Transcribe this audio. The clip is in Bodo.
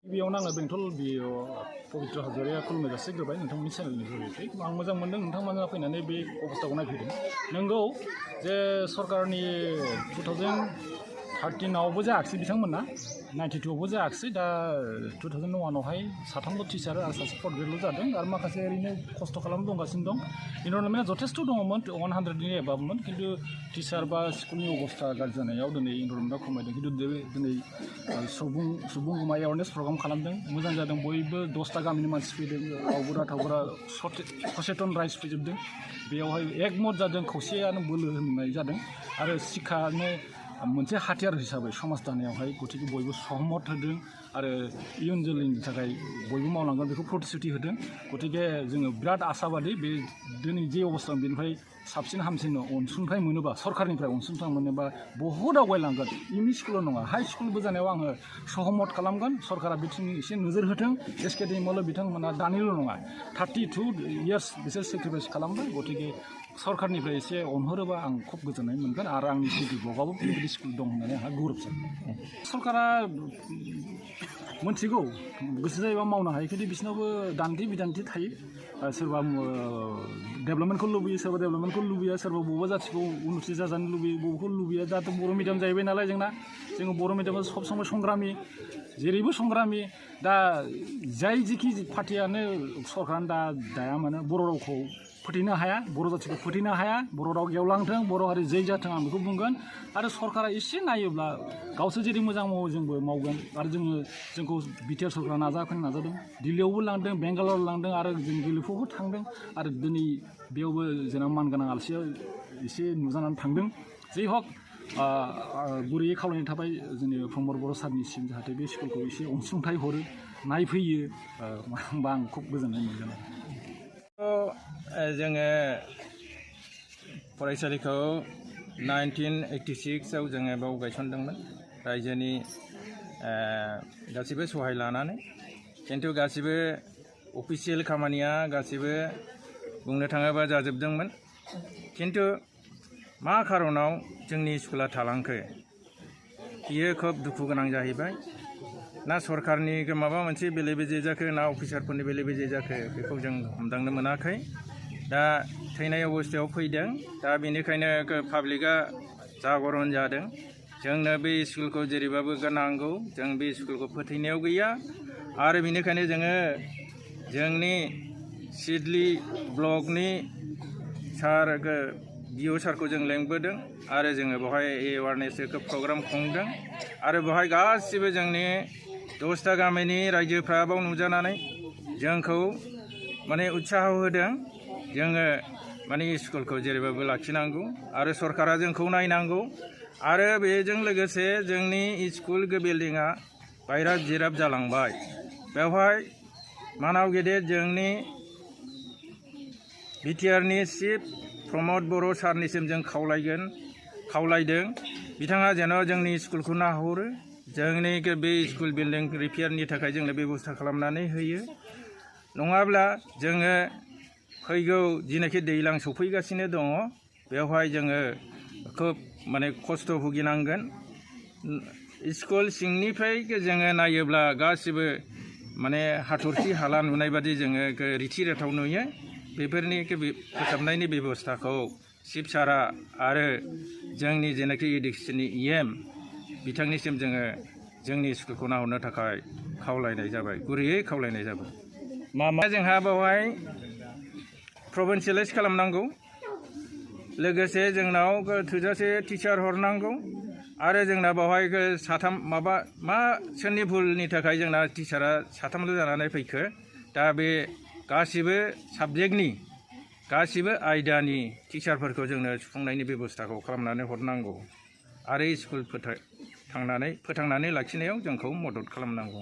बेयावनो आङो बेंटल बेयाव पबित्र हाजरिया खुलुमनाय जासिग्रोबाय नोंथांमोननि चेनेलनि जरियै आं मोजां मोनदों नोंथांमोना फैनानै बे अबस्थाखौ नायफैदों। नंगौ जे सरकारनि 2013आवबो जायाखिसै बिथांमोना 92आवबो जायाखिसै दा 2001आवहाय साथामल' टिचार आरो सासे फर्थ ग्रेडल' जादों आरो माखासे ओरैनो खस्थ' खालामनो दंगासिनो दं। इनरलमेन्टआ जथेस्थ' दङमोन 100नि एबाबमोन खिन्थु टिचार बा स्कुलनि अबस्था गाज्रि जानायाव दिनै इनरलमेन्टआ खमायदों खिन्थु दिनै सुबुं गुमा एवारनेस प्रग्राम खालामदों मोजां जादों बयबो 10टा गामिनि मानसि फैदों आवगुरा थावगुरा सचेतन राइज फैजोबदों बेयावहाय एकमत जादों खौसेयानो बोलो होननाय जादों आरो शिक्षानो मोनसे हाथियार हिसाबै समाज दानायावहाय गतिके बयबो सहमत होदों आरो इयुन जोलैनि थाखाय बयबो मावलांगोन बेखौ प्रतिश्रुति होदों। गतिके जोङो बिराद आसाबादि बे दिनै जे अबस्था बेनिफ्राय साबसिन हामसिन अनसुंथाइ मोनोबा सरकारनिफ्राय अनसुंथाइ मोनोबा बहुद आवगायलांगोन इउनि स्कुल नङा हाइ स्कुलबो जानायाव आङो सहमत खालामगोन सरकारा बिथिं एसे नोजोर होथों एसकेडेमियावल' बिथांमोना दानिल' नङा 32 इयार्स बिसोर सेक्रिफाइस खालामबाय गतिके सरकारनिफ्राय एसे अनहरोबा आं खुब गोजोननाय मोनगोन आरो आंनि सिटि ब्लकआवबो बेबायदि स्कुल दं होननानै आंहा गौरब सानो। सरकारा मोनथिगौ गोसो जायोबा मावनो हायो खिन्थु बिसोरनावबो दान्थे बिदान्थे थायो सोरबा डेभेलपमेन्टखौ लुबैयो सोरबा डेभेलपमेन्टखौ लुबैया सोरबा बबेबा जाथिखौ उन्नति जाजानो लुबैयो बबेखौ लुबैया दाथ' बर' मिडियाम जाहैबाय नालाय जोङो बर' मिडियामाव सब समय संग्रामि जेरैबो संग्रामि दा जाय जिखि पार्टियानो सरकारानो दाया मानो बर' रावखौ फोथैनो हाया बर' जाथिखौ फोथैनो हाया बर' राव गेवलांथों बर' हारि जै जाथों आं बेखौ बुंगोन आरो सरकारा एसे नायोब्ला गावसोर जेरै मोजां मावो जोंबो मावगोन आरो जोंखौ बिटिआर सरकारा नाजाखोनो नाजादों दिल्लीयावबो लांदों बेंगालराव लांदों आरो जों गेलेफुआवबो थांदों आरो दिनै बेयावबो जोंना मानगोनां आलासिया एसे नुजानानै थांदों जै हक गुरैयै खावलायनाय थाबाय जोंनि प्रमद बर' सारनिसिम जाहाथे बे स्कुलखौ एसे अनसुंथाइ हरो नायफैयो होमबा आं खुब गोजोननाय मोनगोन। जोङो फरायसालिखौ 1986आव जोङो बाव गायसनदोंमोन रायजोनि गासिबो सहाय लानानै खिन्थु गासिबो अफिसियेल खामानिया गासिबो बुंनो थाङोबा जाजोबदोंमोन खिन्थु मा खारनाव जोंनि स्कुला थालांखो बियो खोब दुखु गोनां जाहैबाय ना सरकारनि माबा मोनसे बेले बेजे जाखो ना अफिसारफोरनि बेले बेजे जाखो बेखौ जों हमदांनो मोनाखै दा थैनाय अबस्थायाव फैदों दा बेनिखायनो पाब्लिकआ जागरन जादों जोंनो बे स्कुलखौ जेरैबाबो नांगौ जों बे स्कुलखौ फोथैनायाव गैया आरो बेनिखायनो जोङो जोंनि सिडली ब्लकनि सार बिअ सारखौ जों लेंबोदों आरो जोङो बेवहाय एवारनेस प्रग्राम खुंदों आरो बेवहाय गासिबो जोंनि 10टा गामिनि रायजोफ्रा बाव नुजानानै जोंखौ माने उत्साह होदों जोङो माने स्कुलखौ जेरैबाबो लाखिनांगौ आरो सरकारा जोंखौ नायनांगौ आरो बेजों लोगोसे जोंनि स्कुल बिल्डिंआ बायराब जिराब जालांबाय बेवहाय मानाव गेदेर जोंनि बिटिआरनि चिफ प्रमद बर' सारनिसिम जों खावलायदों बिथाङा जेन' जोंनि स्कुलखौ नाहरो जोंनि बे स्कुल बिल्डिं रिपेयारनि थाखाय जोंनो बेबस्था खालामनानै होयो नङाब्ला जोङो फैगौ जिनाखि दैज्लां सफैगासिनो दङ बेवहाय जोङो खोब माने खस्थ' भुगिनांगोन स्कुल सिंनिफ्राय जोङो नायोब्ला गासिबो माने हाथरखि हाला नुनाय बादि जोङो रिथि रेथाव नुयो बेफोरनि फोसाबनायनि बेबस्थाखौ चिफ सारा आरो जोंनि जेनाखि इडुकेसननि EM बिथांनिसिम जोङो जोंनि स्कुलखौ नाहरनो थाखाय खावलायनाय जाबाय गुरैयै खावलायनाय जाबाय मा जोंहा बेवहाय प्रभिन्सियेलाइज खालामनांगौ लोगोसे जोंनाव थोजासे टिचार हरनांगौ आरो जोंना बेवहाय साथाम मा सोरनि भुलनि थाखाय जोंना टिचारा साथामल' जानानै फैखो दा बे गासिबो साबजेक्टनि गासिबो आयदानि टिचारफोरखौ जोंनो सुफुंनायनि बेबस्थाखौ खालामनानै हरनांगौ आरो स्कुल फोथांनानै लाखिनायाव जोंखौ मदद खालामनांगौ।